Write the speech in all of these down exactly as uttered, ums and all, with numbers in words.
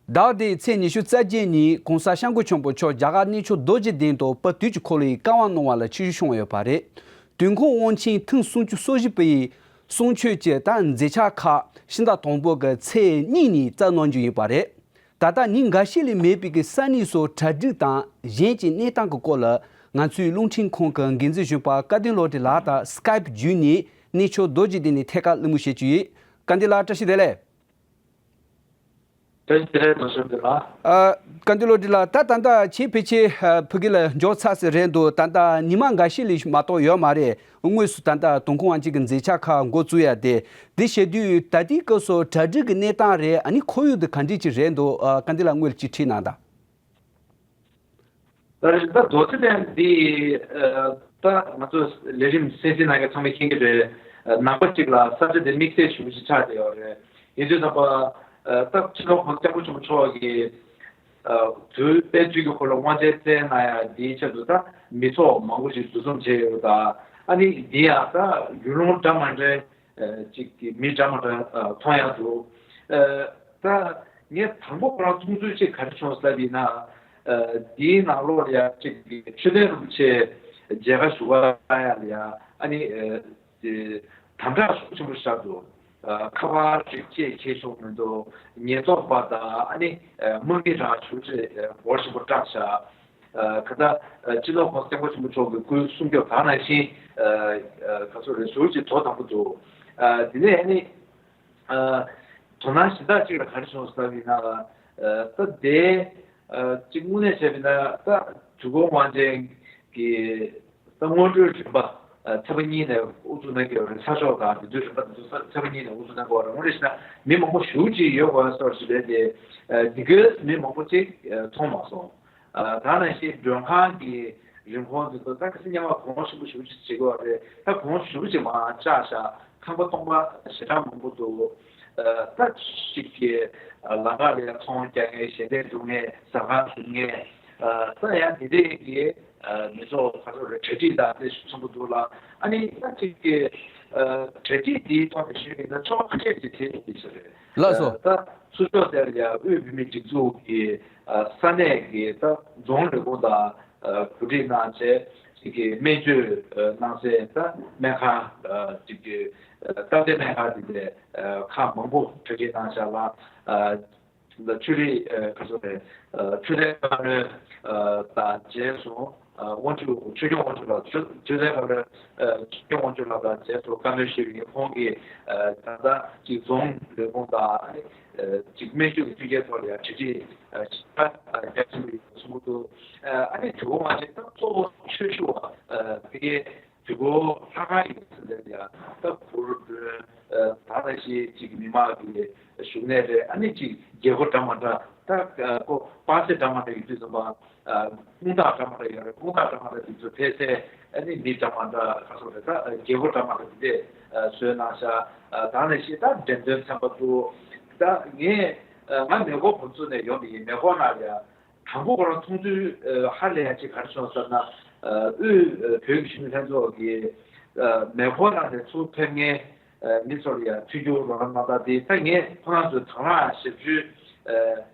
ཟླ་བ་འདིའི་ཚེས་ཉི་ཤུ་རྩ་བརྒྱད་ཉིན་གོང་ས་སྐྱབས་མགོན་ཆེན་པོ་མཆོག་རྒྱ་གར་གནས་མཆོག་རྡོ་རྗེ་གདན་དུ་དཔལ་དུས་ཀྱི་འཁོར་ལོའི་བཀའ་དབང་གནང་བ་ལ་ཆིབས་བསྒྱུར་བྱུང་བ་ཡོད་པ་རེད། དུས་འཁོར་དབང་ཆེན་ཐེངས་སུམ་ཅུ་སོ་བཞི་པ་ཡི་གསུང་ཆོས་ཀྱི་ད་མཛད་འཆར་ཁག་ཕྱི་ཟླ་དང་པོ་གི་ཚེས་གཉིས་ཉིན་བསྩལ་གནང་རྒྱུ་ཡིན་པ་རེད། ད་ལྟ་ཉིན་འགའ་ཤས་ལས་མེད་པའི་གི་ས་གནས་སུ་གྲ་སྒྲིག་དང་གཞན་གྱི་གནས་སྟངས་ཀྱི་སྐོར་ལ་ང་ཚོའི་རླུང་འཕྲིན་ཁང་གི་འགན་འཛིན་གཞོན་པ་སྐལ་ལྡན་བློ་གྲོས་ལགས་དང་སི་ཀའེ་པི་བརྒྱུད་ནས་གནས་མཆོག་རྡོ་རྗེ་གདན་ནས་ཐད་ཀར་གླེང་མོལ་བྱེད་ཀྱི་ཡོད། སྐལ་ལྡན་ལགས་བཀྲ་ཤིས་བདེ་ལེགས། བཀྲ་ཤིས་བདེ་ལེགས། ཨ། སྐལ་ལྡན་བློ་གྲོས་ལགས། ད་ད་ལྟ་ཁྱེད་ཕལ་ཆེར་ཨ་ཕ་གི་ལ་འབྱོར་ཚར་ཟིན་རེད་འདུག་ད་ལྟ་ཉི་མ་འགའ་ཤས་ལས་མ་གཏོགས་ཡོད་མ་རེད། དངོས་སུ་ད་ལྟ་དུས་འཁོར་དབང་ཆེན་གྱི་མཛད་འཆར་ཁག་འགོ་བཙུགས་ཡ་དེ། དེ་བྱེད་དུས་ད་ལྟའི་སྐབས་སུ་གྲ་སྒྲིག་གི་གནས་སྟངས་རེད། ཨ་ནི་ཁོར་ཡུག་དེ་ག་འདྲས་ཅིག་རེད་འདུག་ཨ། སྐལ་ལྡན་ལགས་དངོས་ལ་ཅིག་དྲིས་གནང་དང་། ད་རེས་ད་རྡོ་རྗེ་གདན་འདི་ཨ་ད་ང་ཚོ་ལས་རིམ་གསན་གཟིགས་གནང་མཁན་ཚང་མས་མཁྱེན་གྱི་རེད། ཨ་ནང་པ་གཅིག་ལ་ས་ཆ་དེ་དམིགས་བསལ་ཞེ་པོ་ཅིག་ཆགས་བསྡད་ཡོད་རེད། ཡིན་དུས་ཙམ་པ་ཨ་ད་སྤྱི་ནོར་༸གོང་ས་༸སྐྱབས་མགོན་ཆེན་པོ་མཆོག་གིས་ཨ་དུས་དཔལ་དུས་ཀྱི་འཁོར་ལོ་དབང་ཆེན་བསྩལ་གནང་ཡ་འདིའི་ཆེད་དུ་ད་མི་ཚོགས་མང་པོ་ཞིག་འདུ་འཛོམས་བྱས་ཡོད། ད་ཨ་ནི་འདི་ཡང་ད་ཡུལ་ལུང་འདྲ་མི་འདྲའི་ཨ་ཅིག་གི་མི་འདྲ་མི་འདྲ་ཨ་མཐོང་ཡ་འདུག་ཨ་ད་ངས་དང་པོ་ཁོ་རང་མཐོང་ཚུལ་ཅིག་ག་རེ་བྱུང་ཟེར་བ་ཡིན་ན། ཨ་འདིའི་ནང་ལོགས་ལ་ཡ་ཅིག་གི་མཆོད་རྟེན་རིན་པོ་ཆེ་མཇལ་ཁ་ཞུ་ག་ཡ་ལ་ཡ་ཨ་ནི་ཨ་དེ་དམ་དྲག་ཤུགས་ཆེན་པོ་བཞག་འདུག་ཨ་ཁ་པར་ཅིག་ཅེས་བྱེད་ཆོག་མི་འདུག་ཉེན་རྟོག་པ་དང་ཨ་ནི་ཨ་དམག་མི་རང་ཞེ་པོ་ཅིག་འབོར་ཆེན་པོ་བཏང་བཞག་ཨ་ག་ད་ཨ་སྤྱི་ནོར་༸གོང་ས་༸སྐྱབས་མགོན་ཆེན་པོ་མཆོག་གི་སྐུའི་སྲུང་སྐྱོབ་དེ་ནང་བཞིན་ཨ་ཨ་ག་ཚོད་རེད། ཞེ་པོ་ཅིག་དོ་དམ་པོ་འདུག་ཨ་དེ་ནས་ཨ་ནི་ཨ་དོ་སྣང་གཞན་དག་ཅིག་ལ་ག་རེ་བྱུང་ཟེར་བ་ཡིན་ན། ཨ་ད་དེ་ཨ་ཅིག་དངོས་གནས་བྱས་པ་ཡིན་ན་ད་དུས་འཁོར་དབང་ཆེན་གྱི་ད་སྔོན་འགྲོའི་རིམ་པ་ཨ་ཚེས་པ་གཉིས་ནས་དབུ་འཛུགས་གནང་གི་ཡོད་རེད། ཚ་ཤོག་དང་དེ་ཚོའི་རིམ་པ་དེ་ཚོ་ཚེས་པ་གཉིས་ནས་དབུ་འཛུགས་གནང་གི་ཡོད་རེད། དངོས་གནས་བྱས་ན་མི་མང་པོ་ཞེ་པོ་ཅིག་ཡོད་དགོས་ཡ་སོགས་ཞིག་རེད་དེ། ཨ་འདི་གའི་མི་མང་པོ་ཅིག་ཨ་མཐོང་མ་སོང་། ཨ་ད་ནང་བཞིན་མགྲོན་ཁང་གི་རིན་གོང་དེ་ཚོ་ད་ག་ཚོད་སྔོན་མ་གོང་ཞེ་པོ་ཞེ་པོ་ཅིག་བྱེད་ཀྱི་ཡོད་རེད། ད་གོང་ཞེ་པོ་ཅིག་མར་བཅག་བཞག་ཁང་པ་སྟོང་པ་ཞེ་དྲག་མང་པོ་འདུག་ཨ་ད་ཅིག་གི་ཨ་ལམ་ཁ་ལ་ཚོང་རྒྱག་མཁན། ཞལ་འདེབས་སྒྲུབ་མཁན། ཟ་ཁང་ཞུགས་མཁན། ཨ་ད་ཡང་དེ་འདྲས་ཀྱི་ཨ་མི་ཚོགས་ཁ་ཚོད་རེ་གྲ་སྒྲིག་དང་དེ་ཤུགས་ཆེན་པོ་འདུག་ལ། ཨ་ནི་ད་ཅིག་གི་ཨ་གྲ་སྒྲིག་དེའི་ཐོག་ནས་ཞུས་པ་ཡིན་ན་ཕྱོགས་ཁ་ཤས་ཅིག་ཐེ་ཡོང་གི་ས་རེད། ལགས་སོ། ཨ་ད་ཚུར་ཕྱོགས་དེར་ཡང་དབུས་བོད་མིའི་སྒྲིག་འཛུགས་ཀྱི་ཨ་ས་གནས་ཀྱི་ད་རྫོང་ལས་ཁུངས་དང་ཨ་གོ་སྒྲིག་གནང་བྱས་ཅིག་གི་སྨན་བཅོས་ཨ་གནང་སའི་ད་སྨན་ཁང་ཨ་ཅིག་གི་ཨ་སྟབས་བདེ་སྨན་ཁང་དེ་འདྲའི་ཨ་ཁག་མང་པོ་གྲ་སྒྲིག་གནང་བཞག་ལ། ཨ་ཆོས་རིག་ཨ་ག་ཚོད་རེད། ཨ་ཆོས་དད་བཀའ་བློན་ཨ་དང་མཇལ་སོང་། ཨ་དབང་ཕྱུག་ཆོས་སྐྱོང་དབང་ཕྱུག་ལགས། ཆོས་ཆོས་དད་བཀའ་བློན་ཨ་ཆོས་སྐྱོང་དབང་ཕྱུག་ལགས་དང་མཇལ་སོང་། བཀའ་མོལ་ཞུས་པ་ཡིན། ཁོང་གིས་ཨ་ད་ལྟ་ཅིག་རྫོང་ལས་ཁུངས་དང་ཨ་ནི་ཨ་ཅིག་སྨན་བཅོས་ཀྱི་མཐུན་རྐྱེན་ཐོག་ལ་ཡང་གྲ་སྒྲིག་ཨ་ཞིབ་ཕྲ་ཨ་རྒྱ་ཆེན་པོ་ཡོད་གསུང་གི་འདུག་ཨ་ཨ་ནི་དུས་འཁོར་དབང་ཆེན་ད་གཙོ་བོ་ཆོས་ཞུ་བ་ཨ་ཕ་གིའི་དུས་འཁོར་ལྷ་ཁང་ཡིན་ཟེར་ཡ་ད་གུར་མགྲོན་ཨ་ད་ལྟ་ཞིག་ཅིག་མི་མང་གི་བཞུགས་གནས་རེད། ཨ་ནི་ཅིག་རྒྱལ་སྒོ་འདྲ་མི་འདྲ་ད་ཨ་ཁོ་པར་ཆས་འདྲ་མི་འདྲ་ཡོད་དུས་ཙམ་པ་ཨ་དཔུང་རྟགས་འདྲ་མི་འདྲ་ཡོད་རེད། དཔུང་རྟགས་འདྲ་མི་འདྲ་དེ་ཚོ་ཕལ་ཆེར་ཨ་ནི་མི་འདྲ་མི་འདྲ་ག་ཚོད་རེད། ད་རྒྱལ་སྒོ་འདྲ་མི་འདྲ་དེ་འདྲས་ཨ་བཟོས་གནང་ཤག་ཨ་ད་ནས་ཤེས། ད་འགྲེམས་སྟོན་ཚན་པ་འདུག་ད་ངས་ཨ་ང་མེ་འཁོར་བབས་ཚུགས་ནས་ཡོང་བ་ཡིན། མེ་འཁོར་ནང་ལ་ཡ་དང་པོ་ཁོ་རང་མཐོང་ཚུལ་ཨ་ཧ་ལས་ཡ་ཅིག་ག་རེ་བྱུང་ཟེར་ན། ཨ་དབུས་ཨ་བོད་ཀྱི་གཞོན་ནུ་ལྷན་ཚོགས་ཀྱི་ཨ་མེ་འཁོར་ནང་ནས་ཚུར་ཕེབས་མཁན་ཨ་མི་ཚོ་ལ་ཡ་ཐུགས་རྒྱུ་རོགས་རམ་གནང་སྟངས་དེ། ད་ངས་ཁོ་རང་ཚོའི་དང་བླངས་ཞབས་ཞུ་ཨ་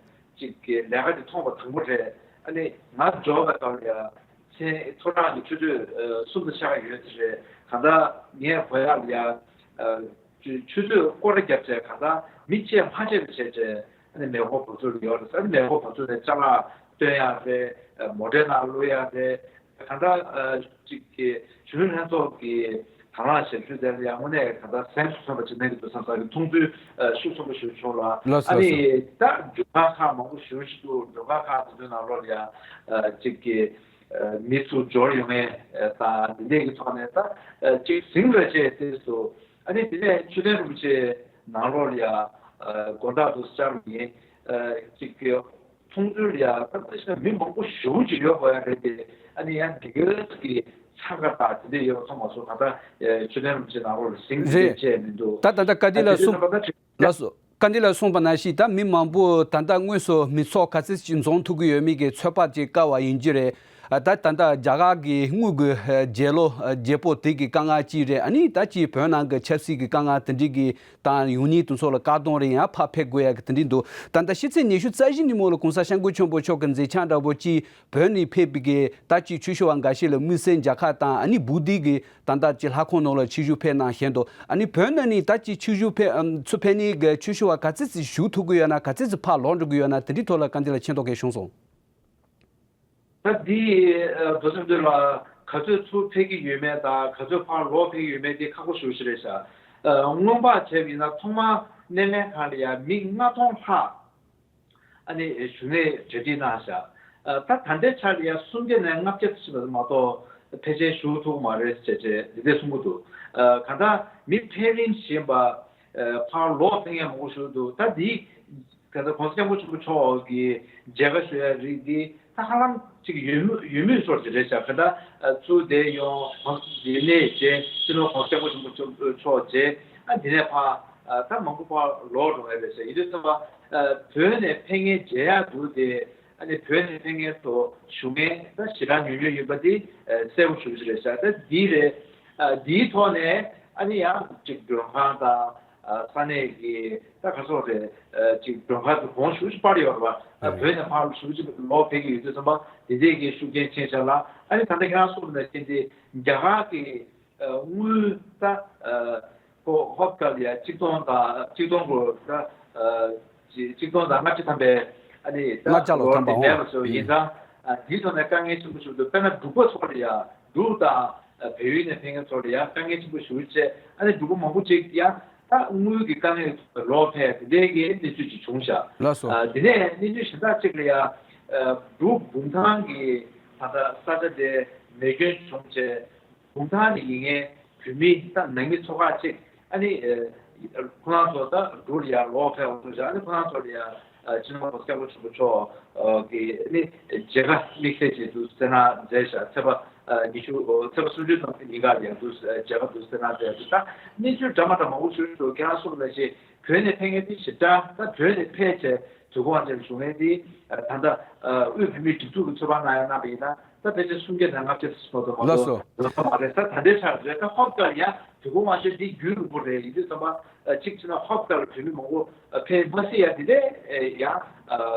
ཅིག་གི་ལས་ཀ་དེ་མཐོང་བ་དང་པོ་རེད། ཨ་ནི་ང་འབྱོར་བའི་སྐབས་ལ་ཡ་མཚན་ཐོ་རངས་ཀྱི་ཆུ་ཚོད་ཨ་གསུམ་དང་ཕྱེད་ཀ་ཡོད་དེ་རེད། གང་ལྟར་ངས་གོ་ཡག་ལ་ཡ་ཨ་ཆུ་ཆུ་ཚོད་སྐོར་ར་བརྒྱབ་བྱས་གང་ལྟར་མི་བཅད་མ་བཅད་པ་བྱས་བྱས། ཨ་ནི་མེ་འཁོར་བབས་ཚུགས་ཡོད་རེད། ཨ་ནི་མེ་འཁོར་བབས་ཚུགས་ནས་ཅ་ལག་སྟོན་ཡག་རེད། མོ་ཊའི་ནང་བླུག་ཡག་རེད། གང་ལྟར་ཨ་ཅིག་གི་གཞོན་ནུ་ལྷན་ཚོགས་ཀྱི་དང་བླངས་ཞབས་ཞུ་དེ་ལ་ཡང་དངོས་གནས་གང་ལྟར་གཟེངས་སུ་ཐོན་པ་ཅིག་གནང་གི་འདུག་བསམ་བསམ་གྱི་མཐོང་ཚུལ་ཨ་ཤུགས་ཆེན་པོ་ཞིག་བྱུང་ལ། ལགས་སོ། ཨ་ནི་ལགས་སོ། ད་མགྲོན་ཁང་ཁག་མང་པོ་ཞེ་པོ་ཅིག་འདུག་མགྲོན་ཁང་ཁག་དེ་ཚོའི་ནང་ལོགས་ལ་ཡང་ཨ་ཅིག་གི་ཨ་མི་ཚུར་འབྱོར་ཡོང་མཁན་ཨ་དང་འདི་འདྲས་ཀྱི་ཐོག་ནས་ད་ཨ་ཅིག་ཟིང་ར་བཅས་ཏེ་སུ། ཨ་ནི་དེ་ནས་མཆོད་རྟེན་རིན་པོ་ཆེ་ནང་ལོགས་ལ་ཡ་ཨ་དགོང་དག་ཏུ་བཅར་བ་ཡིན། ཨ་ཅིག་གི་མཐོང་ཚུལ་ལ་ཡ་ད་ལྟ་ཞིག་ན་མི་མང་པོ་ཞེ་པོ་ཅིག་ཡོད་པ་ཡ་རེད་དེ། ཨ་ནི་ཡང་འདི་ག་གི་འཚང་ཁ་དང་དེ་འདྲས་ཡོད་པ་མཐོང་མ་སོང་། ད་ལྟ་ཨ་མཆོད་རྟེན་རིན་པོ་ཆེ་ནང་ལོགས་ལ་ཟིང་དེ་འདྲས་རེད། བཅས་མི་འདུག་ད་ད་ལྟ་བཀའ་ཨ་དེ་ལ་དེ་གསུང་དུས་ད་ལྟ་ལགས་སོ། བཀའ་འདི་ལ་གསུངས་པ་ནང་བཞིན་ད་མི་མང་པོ་ད་ལྟ་དངོས་སུ་མི་ཚོགས་ག་ཚོད་ཅིག་འཛོམས་ཐུབ་ཀྱི་ཡོད་མེད་ཀྱི་ཚོད་དཔག་ཅིག་དཀའ་བ་ཡིན་གྱི་རེད། ཨ། ད་ད་ལྟ་རྒྱ་གར་གྱི་དངུལ་གྱི་ཨ་རྒྱལ་ལོ་ཨ་རྒྱལ་པོ་དེ་གི་དཀའ་ངལ་གཅིག་རེད། ཨ་ནི་ད་ཅིག་བོད་ནང་གི་ཆབ་སྲིད་ཀྱི་དཀའ་ངལ་དེ་འདྲའི་གི་དང་ཡོང་ཉེན་དེ་ཚོ་ལ་བཀག་སྡོམ་རེད། ཡང་ཕར་ཕེབས་དགོས་ཡ་གི་དེ་འདྲའི་འདུག་ད་ལྟ་ཕྱི་ཚེས་ཉི་ཤུ་རྩ་བཞི་ཉིན་མོ་ལ་གོང་ས་སྐྱབས་མགོན་ཆེན་པོ་མཆོག་གི་མཛད་འཆར་འདྲ་པོ་ཅིག་བོད་ནས་ཕེབས་པའི་གི་ད་ཅིག་ཆོས་ཞུ་བ་འགའ་ཤས་ལ་དམིགས་བསལ་མཇལ་ཁ་དང་། ཨ་ནི་སྦུག་དེ་གི་ད་ལྟ་ཅིག་ལྷ་ཁང་ནང་ལ་ཆིབས་བསྒྱུར་ཕེབས་གནང་བཞིན་འདུག་ཨ་ནི་བོད་ནང་ནས་ད་ཅིག་ཆིབས་བསྒྱུར་ཕེབས་ཨམ་ཚུར་ཕེབས་ནས་གི་ཆོས་ཞུ་བ་ག་ཚོད་ཙམ་བཞུགས་ཐུབ་ཀྱི་ཡོད་ན། ག་ཚོད་ཙམ་ཕར་ལོག་འགྲོ་གི་ཡོད་ན། དེ་འདྲའི་ཐོག་ལ་བཀའ་འདི་ལ་མཁྱེན་རྟོགས་གང་བྱུང་སོང་། ད་འདི་ཨ་རྡོ་རྗེ་མདུན་ལ་ག་ཚོད་ཚུར་ཕེབས་ཀྱི་ཡོད་མེད་དང་། ག་ཚོད་ཕར་ལོག་ཕེབས་ཀྱི་ཡོད་མེད་དེ་ཁག་པོ་ཞེ་པོ་ཅིག་རེད་ཤག་ཨ་སྔོན་དཔག་བྱས་པ་ཡིན་ན་ཐོག་མར་སྣེ་ལེན་ཁང་ལ་ཡ་མི་ལྔ་སྟོང་ལྷག་ཨ་ནི་བཞུགས་གནས་གྲ་སྒྲིག་གནང་ཤག་ཨ་ད་ད་ལྟའི་ཆར་ལ་ཡ་སུམ་བརྒྱ་ནས་ལྔ་བརྒྱ་ཙམ་མ་གཏོགས་ཕལ་ཆེར་བཞུགས་ཐུབ་ཀྱི་མ་རེད་ཅེས་ཅེས་འདི་འདྲས་གསུང་གི་འདུག་ཨ་གང་ལྟར་མི་ཕེབས་རིམ་བཞིན་པ་ཨ་ཕར་ལོག་ཕེབས་མཁན་མང་པོ་ཞིག་འདུག་ད་འདི་གང་ལྟར་གོང་ས་སྐྱབས་མགོན་ཆེན་པོ་མཆོག་གིས་མཇལ་ཁ་ཞུ་ཡ་རིགས་འདི་ད་ཧ་ལམ་ཅིག་ཡོད་མུས་ཡོད་མུས་སོར་ཅིག་རེད་ཤག་གང་ལྟར་ཨ་ཚུར་བསྡད་ཡོང་། གོང་ས་འདི་ནས་མཇལ། སྤྱི་ནོར་གོང་ས་སྐྱབས་མགོན་ཆེན་པོ་མཆོག་མཇལ། ཨ་འདི་ནས་ཕར་ཨ་ད་མང་པོ་ཕར་ལོག་འགྲོ་ཡ་རེད་ཤག་ཡིན་དུས་ཙམ་པ་ཨ་བོད་ནས་ཕེབས་མཁན་མཇལ་ཡག་འདུག་སྟེ། ཨ་ནི་བོད་ནས་ཕེབས་མཁན་ཚོ་བཞུགས་མཁན་ད་ཞེ་དྲག་ཉུང་ཉུང་ཡིན་པ་འདི་ཨ་གསལ་པོ་ཞེ་པོ་ཅིག་རེད་ཤག་ད་འདི་རེད། ཨ་འདིའི་ཐོག་ནས་ཨ་ནི་ཡང་ཅིག་མགྲོན་ཁང་དང་ཨ་ས་གནས་ཀྱི་ད་ག་སོགས་རེད། ཨ་ཅིག་མགྲོན་ཁང་དུ་གོང་ཞེ་པོ་ཅིག་སྤར་ཡོད་རེད་པ། ཨ་བོད་ནས་ཕར་ཞེ་པོ་ཅིག་ལོག་ཕེབས་ཀྱི་ཡོད་དུས་ཙམ་པ་དེ་འདྲས་ཀྱི་ཤུགས་རྐྱེན་ཕྱིན་ཤག་ལ། ཨ་ནི་ད་ལྟ་ཁྱེད་རང་གསུངས་པ་ནང་བཞིན་དེ་རྒྱ་གར་གྱི་ཨ་དངུལ་ད་ཨ་ཧོབ་ཀ་ལ་ཡ་ཆིག་སྟོང་དང་ཆིག་སྟོང་གོ་ད་ཨ་ཆིག་ཆིག་སྟོང་དང་ལྔ་བཅུ་ཐམ་པའི་ཨ་ནི་ད་ལྔ་བརྒྱ་ལོ་ལོར་ཐམ་པ་དེ་མེད་པ་ཚོ་ཡིན་ཙང་། ཨ་དེའི་ཐོག་ནས་དཀའ་ངལ་ཆེན་པོ་ཞིག་འདུག་དཔེར་ན་འབྲུག་པ་ཚོ་ལ་ཡ་འབྲུག་དང་ཨ་བལ་ཡུལ་ནས་ཕེབས་མཁན་ཚོ་ལ་ཡ་དཀའ་ངལ་ཆེན་པོ་ཞིག་བྱས། ཨ་ནི་འབྲུག་པ་མང་པོ་ཅིག་ཡ་ད་དངུལ་གྱི་དཀའ་ངལ་ལོག་ཕེབས་དེ་འདྲའི་གི་གནས་ཚུལ་ཅིག་བྱུང་ཤག་ལགས་སོ། ཨ་དེ་ནས་གནས་ཚུལ་གཞན་དག་ཅིག་ལ་ཡ་ཨ་འབྲུག་འབུམ་ཐང་གི་ད་ལྟ་ས་ཆ་དེ་མེ་སྐྱོན་བྱུང་བྱས། གུང་ཐང་ནས་ཡིན་མཁན་བོད་མི་དང་ནང་མི་ཚོ་ཁག་ཅིག་ཨ་ནི་ཨ་ཁོ་རང་ཚོ་ད་འབྲུག་ལ་ཡར་ལོག་ཕེབས་པ་ཚོ་ཞིག་ཨ་ནི་ཁོ་རང་ཚོ་ལ་ཡར་ཨ་སྤྱི་ནོར་གོང་ས་སྐྱབས་མགོན་ཆེན་པོ་མཆོག་གིས་ཨ་ནི་མཇལ་ཁ་དམིགས་བསལ་བྱས་འདུག་སེ་གནང་མཛད་ཤག་ཚེས་པ་ཨ་ཉི་ཤུ་ཚེས་པ་སུམ་ཅུ་ཙམ་ཉིན་ག་ལ་ཡར་འདུག་མཇལ་ཁ་འདུག་སེ་གནང་མཛད་འདུག་ད་གནས་ཚུལ་འདྲ་མ་འདྲ་མང་པོ་ཞིག་འདུག་ཁྱེད་རང་གསུངས་པ་ནང་བཞིན་བོད་ནས་ཕེབས་མཁན་དེ་ཞེ་དྲག་ད་བོད་ནས་ཕེབས་བྱས། དུས་འཁོར་དབང་ཆེན་བཞུགས་མཁན་དེ་ད་ལྟ་དབུས་བོད་མིའི་སྒྲིག་འཛུགས་ཀྱི་ཚོད་དཔག་གནང་ཡ་གནང་བ་ཡིན་ན་ད་ཕལ་ཆེར་སུམ་བརྒྱ་དང་ལྔ་བརྒྱ་ཙམ་ལྷག་མ་གཏོགས་ལགས་སོ། ལྷག་མ་རེད། ད་ད་ལྟའི་ཆར་རེད། ད་ཧོབ་ཀར་ཡ་དུས་འཁོར་དབང་ཆེན་འདི་རྒྱུན་རིང་པོ་རེད། ཡིན་དུས་ཙམ་པ་གཅིག་བྱས་ན་ཧོབ་ཀར་བོད་མི་མང་པོ་ཕེབས་མ་སྲིད་ཡ་དེ་འདྲས་ཡང་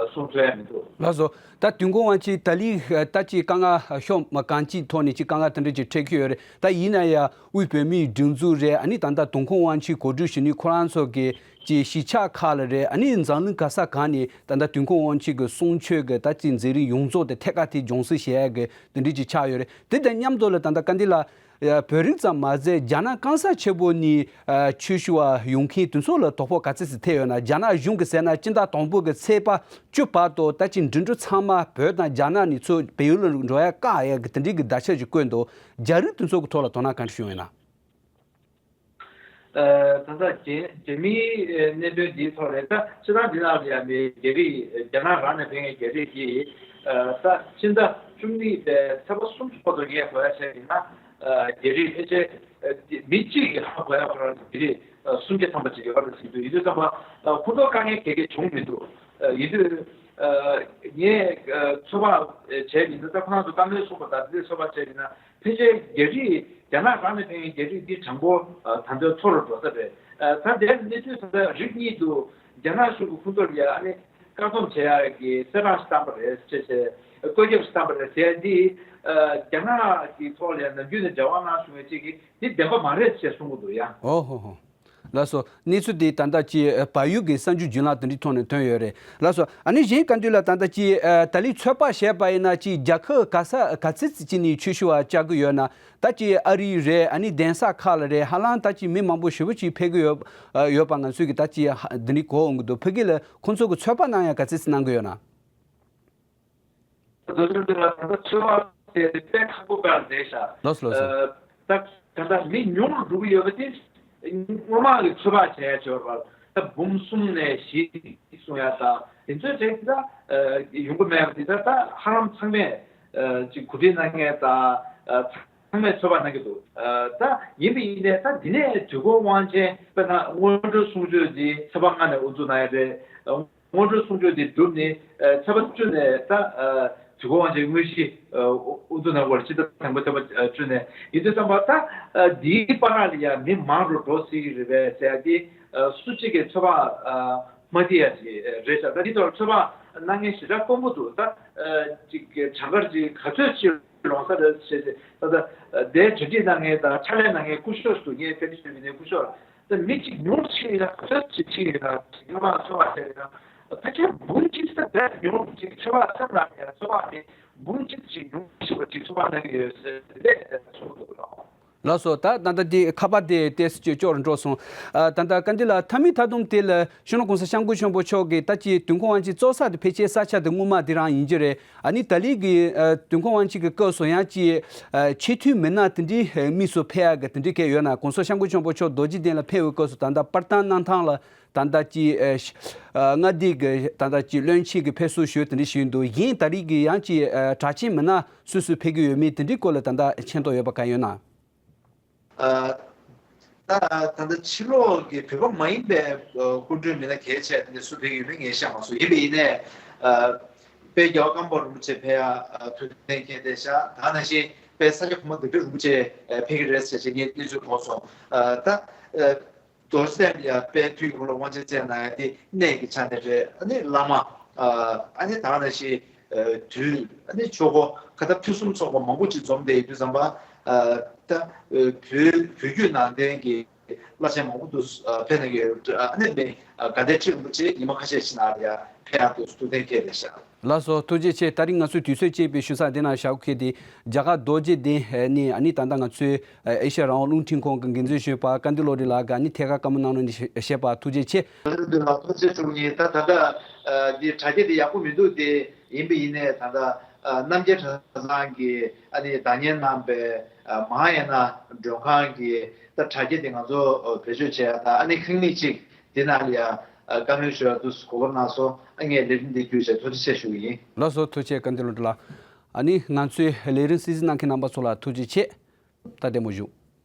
གསུང་ཐུབ་ཡ་མི་འདུག་ལགས་སོ། ད་དུས་འཁོར་དབང་ཆེན་ད་ལི་ད་ཅིག་དཀའ་ངལ་ཤོར་མ་གང་ཅིའི་ཐོག་ནས་ཅིག་དཀའ་ངལ་དེ་འདྲས་ཅིག་འཕྲད་ཀྱི་ཡོད་རེད། ད་ཡིན་ན་ཡང་དབུས་བོད་མིའི་སྒྲིག་འཛུགས་རེད། ཨ་ནི་ད་ལྟ་དུས་འཁོར་དབང་ཆེན་གོ་སྒྲིག་ཞུ་ནི་ཁོ་རང་ཚོ་གི་ཀྱི་གཞིས་ཆགས་ཁག་ལ་རེད། ཨ་ནི་འཛམ་གླིང་ག་ས་གང་ནས་ད་ལྟ་དུས་འཁོར་དབང་ཆེན་གྱི་གསུང་ཆོས་ཀྱི་ད་ཅིག་མཛད་རིམ་ཡོངས་རྫོགས་དེ་ཐད་ཀར་དེ་སྦྱོང་བརྩོན་བྱེད་ཡ་གི་དེ་འདྲ་ཅིག་ཆགས་ཡོད་རེད། དེ་དང་མཉམ་དུ་ལ་ད་ལྟ་བཀའ་འདི་ལ་བོད་རིགས་ཙམ་མ་ཟད་རྒྱ་ནག་གང་ས་ཆེ་པོ་ནས་ཆོས་ཞུ་བ་ཡོང་མཁན་དེ་ཚོ་ལ་དོ་ཕོག་ག་ཚོད་ཅིག་ཐེབས་ཡོད་ན། རྒྱ་ནག་གཞུང་གིས་ཟེར་ན་སྤྱི་ཟླ་དང་པོ་གི་ཚེས་པ་བཅུ་བར་དུ་ད་ཅིག་འགྲིམ་འགྲུལ་ཚང་མ་བོད་དང་རྒྱ་ནག་ནས་ཚུར་བལ་ཡུལ་ལ་འགྲོ་ཡ་བཀག་ཡ་གི་དེ་འདྲའི་གི་བརྡ་ཆད་ཅིག་བཀོད་འདུག་རྒྱ་རིགས་དེ་ཚོ་གི་ཐོག་ལ་དོ་སྣང་ག་འདྲ་བྱུང་ཡོད་ན། ད་ལྟ་རྒྱ་རྒྱ་མིའི་གནད་དོན་འདིའི་ཐོག་ནས་ད་སྤྱིར་བཏང་འདི་ནང་ལ་ཡང་མི་རྒྱ་རིགས་རྒྱ་ནག་རང་ནས་ཕེབས་མཁན་རྒྱ་རིགས་ཀྱིས་ད་ཕྱི་ཟླ་བཅུ་གཉིས་པའི་ཚེས་པ་སུམ་ཅུ་བར་དུ་ངས་གོ་ཡ་བྱས་ཡིན་ན་རྒྱ་རིགས་ཕལ་ཆེར་མི་གཅིག་གིས་ཧ་གོ་ཡ་ཁོ་རང་རྒྱ་རིགས་སུམ་བརྒྱ་ཐམ་པ་ཅིག་ཡོད་རེད་ཟེར་གྱི་འདུག་ཡིན་དུས་ཙམ་པ་ཁོ་ཚོ་དཀའ་ངལ་ག་གེ་བྱུང་མི་འདུག་ཡིན་དུས་ངས་ཚོད་དཔག་བྱས་ཡིན་ན་ད་ཁོ་རང་ཚོ་བཀའ་མོལ་གསུངས་པ་དང་དེ་ཚོད་དཔག་བྱས་ཡིན་ན། ཕལ་ཆེར་རྒྱ་རིགས་རྒྱ་ནག་རང་ནས་ཕེབས་མཁན་རྒྱ་རིགས་འདི་གྲངས་འབོར་ད་ལྟ་མཐོ་རུ་འགྲོ་ས་རེད། ད་ལྟའི་གནས་ཚུལ་ད་ལྟ་རིགས་གཉིས་འདུག་རྒྱ་ནག་གཞུང་གིས་ཁོང་ཚོར་ཡ་ཨ་ནི་བཀག་སྡོམ་བྱེད་ཡག་གི་གསལ་བསྒྲགས་ཤིག་བཏང་པ་རེད་ཅེས་བྱས་བཀོད་ཁྱབ་ཤིག་བཏང་པ་རེད་ཟེར་འདི་རྒྱ་ནག་གི་ཐོག་ལ་ཡ་ནམ་རྒྱུན་ནས་འབྲེལ་བ་གནང་བྱུང་བའི་གཅིག་གིས་འདི་བདེན་པ་མ་རེད་ཅེས་གསུང་གི་འདུག་ཡ། ཨོ་ཧོ་ཧོ། ལགས་སོ། གནས་ཚུལ་དེ་ད་ལྟ་ཀྱི་བལ་ཡུལ་གྱི་གསར་འགྱུར་བརྒྱུད་ལམ་དེ་འདྲའི་ཐོག་ནས་ཐོན་ཡོད་རེད། ལགས་སོ། ཨ་ནི་གཞན་བཀའ་འདུས་ལགས་ད་ལྟ་ཀྱི་ད་ལན་ཚོད་དཔག་བྱས་པ་ཡིན་ན་ཀྱི་རྒྱལ་ཁབ་ག་ས་ག་ཚོད་ཅིག་ནས་ཆོས་ཞུ་བ་བཅར་གྱི་ཡོད་ན། ད་ཀྱི་ཨ་རི་རེད། ཨ་ནི་གདན་ས་ཁག་ལ་རེད། ཧ་ལམ་ད་ཀྱི་མི་མང་པོ་ཞེ་པོ་ཅིག་ཕེབས་ཀྱི་ཡོད་ཡོད་པ་ང་ཚོས་ཀྱི་ད་ཀྱི་འདི་འདྲའི་གོ་འོང་གི་འདུག་ཕ་གི་ལ་ཁོང་ཚོ་གི་ཚོད་དཔག་གནང་ཡ་ག་ཚོད་ཅིག་གནང་གི་ཡོད་ན། རྡོ་རྗེ་འདི་ལ་ད་ལྟ་ཚོད་དཔག་བྱས་ཏེ་དཔེ་ཁག་པོ་དཀའ་ལས་བྱས་ཤག་ལགས་སོ་ལགས་སོ། ཨ་ད་ད་ལྟ་མི་ཉུང་རུ་འགྲོ་གི་ཡོད་པ་དེ་སྔོན་མ་གི་ཚོད་དཔག་བྱས་ཡ་བྱས་པ་ད་འབུམ་གསུམ་ནས་བཞི་གསུང་ཡ་དང་དེ་ཚོའི་གྲས་ད་ཨ་ཡོང་གི་མེད་པ་དེ་ད་ད་ཧ་ལམ་ཚང་མས་ཨ་ཅིག་གོ་སྒྲིག་གནང་མཁན་དང་ཨ་ཚང་མས་ཚོད་དཔག་གནང་གི་འདུག་ཨ་ད་ཡིན་པ་ཡིན་ནའི་ད་འདི་ནས་དུས་འཁོར་དབང་ཆེན་དཔེར་ན་སྔོན་འགྲོའི་གསུང་ཆོས་འདི་ཚེས་པ་ལྔ་ནས་དབུ་འཛུགས་གནང་ཡ་རེད། སྔོན་འགྲོའི་གསུང་ཆོས་འདི་གྲུབ་ནས་ཨ་ཚེས་པ་བཅུ་ནས་ད་ཨ་ དུས་འཁོར་དབང་ཆེན་དངོས་གཞི་ཨ་དབུ་དབུ་མཛད་གནང་བར་སྤྱི་ཟླ་དང་པོ་ཚེས་པ་ཨ་བཅུ་ནས་ཡིན་དུས་ཙམ་པ། ད་ཨ་འདིའི་བར་ལ་ཡང་མི་མང་རུ་འགྲོ་སྲིད་ཀྱི་རེད་པས་ཟེར་ཡ་དེ་ཨ་སུ་གཅིག་གིས་ཚོད་དཔག་ཨ་མ་བྱེད་ཡ་ཅིག་རེད་ཤག་ད་འདི་ཐོག་ཚོད་དཔག་གནང་མཁན་ཞེ་དྲག་དཀོན་པོ་འདུག་ད་ཨ་ཅིག་གྲངས་ཀ་ཅིག་ག་ཚོད་ཅིག་ལོངས་ས་རེད་ཟེར་ཏེ། ད་ད་ཨ་དེ་གྲ་སྒྲིག་གནང་མཁན་དང་ཕྱག་ལས་གནང་མཁན་སྐུ་ཞབས་སུ་ངས་ཕེབས་ཀྱི་ཡོད་པའི་སྐུ་ཞབས། ད་མི་གཅིག་ཉུང་ཕྱིན་ཡིན་ན་ག་ཚོད་ཅིག་ཕྱིན་ཡིན་ན་ཉི་མ་ཚོད་དཔག་བྱས་ཡིན་ན་ཕལ་ཆེར་འབུམ་གཅིག་ཙམ་བས་ཉུང་ཅིག་ཚོད་དཔག་ཙམ་རང་ཡང་ཚོད་དཔག་དེ་འབུམ་གཅིག་ཅིག་ཉུང་ཤོས་ཅིག་ཚོད་དཔག་གནང་གི་ཡོད་ཟེར་ཏེ་གསུངས་འདུག་ལགས། ལགས་སོ། ད་ད་ལྟ་དེ་ཁ་པར་དེ་ཏོག་ཙམ་ཅིག་སྐྱོ་རུ་འགྲོ་སོང་། ཨ་ད་ལྟ་བཀའ་འདི་ལགས་མཐའ་མའི་མཐའ་སྡོམ་དེ་ལ་གཞོན་ནུ་གོང་ས་སྐྱབས་མགོན་ཆེན་པོ་མཆོག་གིས་ད་ཅིག་དུས་འཁོར་དབང་ཆེན་བཙོག་ས་དེ་ཕལ་ཆེར་ས་ཆ་དེ་སྔོན་མ་དེ་རང་ཡིན་གྱི་རེད། ཨ་ནི་ད་ལན་གྱི་ཨ་དུས་འཁོར་དབང་ཆེན་གྱི་སྐབས་སུ་ཡང་ཅིག་ཨ་ཆེས་མཐོའི་མི་སྣ་དེ་འདྲའི་ཨ་དམིགས་སུ་ཕེབས་ཡག་གི་དེ་འདྲའི་གལ་ཡོད་ན། གོང་ས་སྐྱབས་མགོན་ཆེན་པོ་མཆོག་རྡོ་རྗེ་གདན་ལ་ཕེབས་པའི་སྐབས་སུ་ད་ལྟ་པར་བཏང་གནང་སྟངས་ལ་ད་ལྟ་ཅིག་ཨ་ཨ་མངའ་སྡེ་གི་ད་ལྟ་ཅིག་བློན་ཆེན་གྱི་ཕེབས་བསུ་ཞུས་དེ་འདྲ་ཞུས་འདུག་གཞན་ད་རེས་ཀྱི་ཡང་ཅིག་ཨ་གྲགས་ཅན་མི་སྣ་སུ་སུ་ཕེབས་ཀྱི་ཡོད་མེད་དེ་འདྲའི་སྐོར་ལ་ད་ལྟ་མཁྱེན་རྟོགས་ཡོད་པ་གང་ཡོད་ན། ཨ་ད་ད་ལྟ་ཕྱི་ལོགས་ཀྱི་བོད་པ་མ་ཡིན་པའི་ཨ་སྐུ་མགྲོན་མི་སྣ་གལ་ཆེ་དེ་འདྲ་སུ་ཕེབས་ཀྱི་ཡོད་མེད་ངས་ཤེས་མ་སོང་། ཡིན་པ་ཡིན་ནའི་ཨ་དཔལ་རྒྱལ་བ་ཀརྨ་པ་རིན་པོ་ཆེ་ཕེབས་ཡ་ཨ་ཐུགས་གཏན་འཁེལ་བསྡད་ཤག་ད་ནང་བཞིན་དཔལ་ས་སྐྱ་གོང་མ་སྡེ་སྤྲུལ་རིན་པོ་ཆེ་ཨ་ཕེབས་ཀྱི་རེད་ཟེར་བྱས་ངས་གནས་ཚུལ་གོ་སོང་། ཨ་ད་ཨ་རྡོ་རྗེ་གདན་ལ་ཡ་དཔལ་དུས་ཀྱི་འཁོར་ལོ་དབང་ཆེན་བསྩལ་གནང་ཡ་དེ་གནས་ཀྱི་ཆ་ནས་རེད། ཨ་ནི་བླ་མ་ཨ་ཨ་ནི་ད་ནང་བཞིན་ཨ་དུས་ཨ་ནི་ཆོས་སྒོ་ཁ་ད་ཕུན་སུམ་ཚོགས་པ་མང་པོ་ཅིག་འཛོམས་བསྡད་ཡོད་དུས་ཙམ་པ། ཨ་ད་ཨ་བོད་བོད་བརྒྱུད་ནང་བསྟན་གྱི་བླ་ཆེན་མང་པོ་འདུག་ཨ་ཕེབས་གནང་གི་ཡོད། ཨ་ནི་མི་ཨ་དགའ་ལྡན་ཁྲི་རིན་པོ་ཆེ་ཉི་མ་ཁ་ཤས་ཤིག་ནང་ལ་ཡ་ཕེབས་ཡག་འདུག་ཐུགས་གཏན་འཁེལ་བསྡད་ཤག་ལགས་སོ། ཐུགས་རྗེ་ཆེ། ད་རིང་ང་ཚོའི་དུས་ཚོད་ཅེས་པའི་ཞུ་ས་འདི་ན་བཞག་གི་དེ་རྒྱ་གར་རྡོ་རྗེ་གདན་ནས་ཨ་ནི་ད་ལྟ་ང་ཚོའི་ཨེ་ཤ་ཡ་རང་དབང་རླུང་འཕྲིན་ཁང་གི་འགན་འཛིན་གཞོན་པ་བཀའ་འདུས་བློ་གྲོས་ལགས་ཀྱིས་ཨ་ནི་ཐད་ཀར་བཀའ་མོལ་གནང་རོགས་གནང་ཞེས་པ། ཐུགས་རྗེ་ཆེ། ཐུགས་རྗེ་ཆེ། ད་ད་ལྟ་འདི་དྲ་རྒྱ་འདི་ཡག་པོ་མི་འདུག་དེ་ཡིན་པ་ཡིན་ནའི་ད་ལྟ་རྣམ་རྒྱལ་གྲྭ་ཚང་གི་ཨ་ནི་བདག་གཉེར་གནང་པའི་མ་ཧཱ་ཡ་ན་མགྲོན་ཁང་གི་ད་དྲ་རྒྱ་འདི་ང་ཚོ་བེད་སྤྱོད་བྱས་ཡ་དང་། ཨ་ནི་ཁང་མིག་ཅིག་འདི་ནང་ལ་ཡ་བཀའ་མོལ་ཞུ་ཡ་འདུག་གོ་སྐབས་གནང་སོང་། ཨ་ངས་ལས་རིམ་འདི་བརྒྱུད་བྱས་ཐུགས་རྗེ་ཆེ་ཞུ་གི་ཡིན། ལགས་སོ། ཐུགས་རྗེ་ཆེ་བཀའ་འདུས་བློ་གྲོས་ལགས། ཨ་ནི་ང་ཚོའི་ལས་རིམ་གསན་གཟིགས་གནང་མཁན་རྣམ་པ་ཚོ་ལ་ཐུགས་རྗེ་ཆེ། ད་བདེ་མོ་བཞུགས།